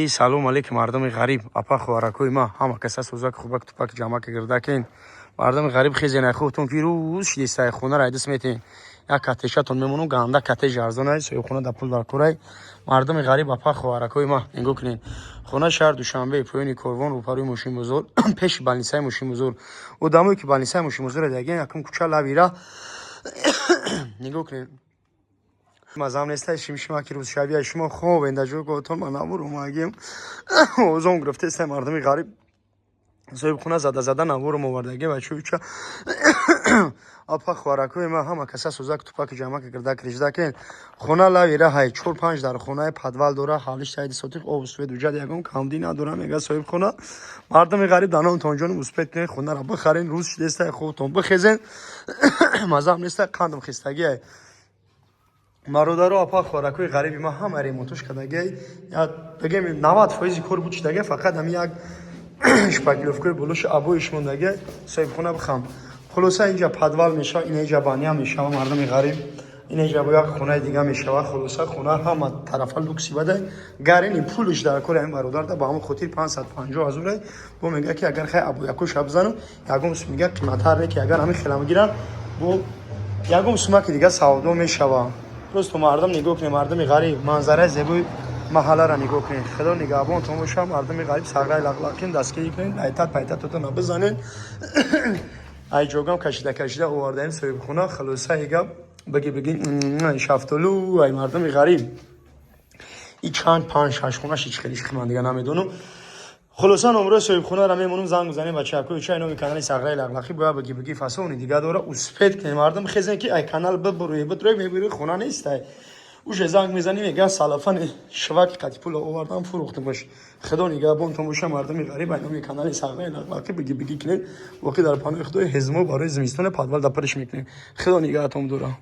Салом алейкум, мардуми ғариб, апа, хоҳаракҳои ма, ҳама каса сӯзак, хубак, тупак, ҷамак, гирдакин. Мардуми ғариб, хезенай хубтон, ки рӯз шидистай, хонара айдис метен. Як катешатон мемонум, ганда катеж арзонай, соҳибхона да пул дар курай. Мардуми ғариб, апа, хоҳаракҳои ма, нигоҳ кунед. Хона шаҳр Душанбе, поёни корвон, рӯпарӯи мошинбозор, пеши больницаи мошинбозор. Одамое ки больницаи мошинбозора даген, якум кӯча, лавира. Нигоҳ кунед. Мазам нестай, шимшима ки рӯзшавия шумо хобен дар ҷойгоҳатон, ман навор омагим. Озон гирифтестай, мардуми ғариб. Соҳибхона зада зада наворам овардаги бачаюча. Апа, хоҳаракҳои ма, ҳама каса сӯзак, тупаки, ҷамаки, гирдак, риждакен. Хона лави раҳай, чор панҷ дар хонаи, подвал дора, ҳавлиш таиди сотиқ, об, свет, уҷад, ягон камдӣ надора, мега соҳибхона. Мардуми ғариб, данонтон ҷонум, успеть кунед, хонара бихарен, рӯз шидестай, хубтон бихезен. Мазам нестай, қандам хистагиай. Бародаро, апа, хоҳаракҳои ғариби ма, ҳама ремонтош кардагиай, бигем, 90 фоизи кор буд шидагиай, фақат ҳами як шпаклёвкаи болоши обоиш мондагиай, соҳибхона бихам. Хулоса, инҷа подвал мешава, инҷа баня мешава, мардуми ғариб, инҷа бо як хонаи дига мешава. Хулоса, хона ҳама тарафа люкси бадай, гарини пулш дар кори ҳамин бародарда, ба ҳамон хотир 550 ҳазорай. Бо мега, ки агар хай обоякоша бизанам, ягон сум мега қиматтар не, ки агар ҳамин хелам гирам, бо ягон сумаки дига савдо мешава. Просто мардум, нигоҳ кунед, мардуми ғариб, манзараи зебои маҳалларо нигоҳ кунед. Худо нигаҳбонтон боша, мардуми ғариб. Сағраи лақлақин дастгирӣ кунед, лайтат пайтатотона бизанед. Ай ҷогам кашида кашида овардаем соҳибхона. Хулосаи гап, биги биги шафтолу, ай мардуми ғариб. И чанд, панҷ, шаш хона шич, хеле ман дига намедонам. Хулоса, номрои соҳибхонаро мемонам, занг бизанем, бачаҳакои чай. Номи канали Сағраи Лақлақӣ, бояд биги биги фасони дига дора. Успеть кунед, мардум, хезен, ки ай канал бибуруи, битрои, мебири, хона нестай. Уже занг мезанӣ, мега салафани шваки қати пула овардам, фурӯхтамаш. Худо нигаҳбонтон боша, мардуми ғариб. Ай номи канали Сағраи Лақлақӣ биги биги кунед. Воқӣ дар паноҳи Худои. Ҳезмо барои зимистоне подвал да пирш мекунем. Худо нигаҳатон дора.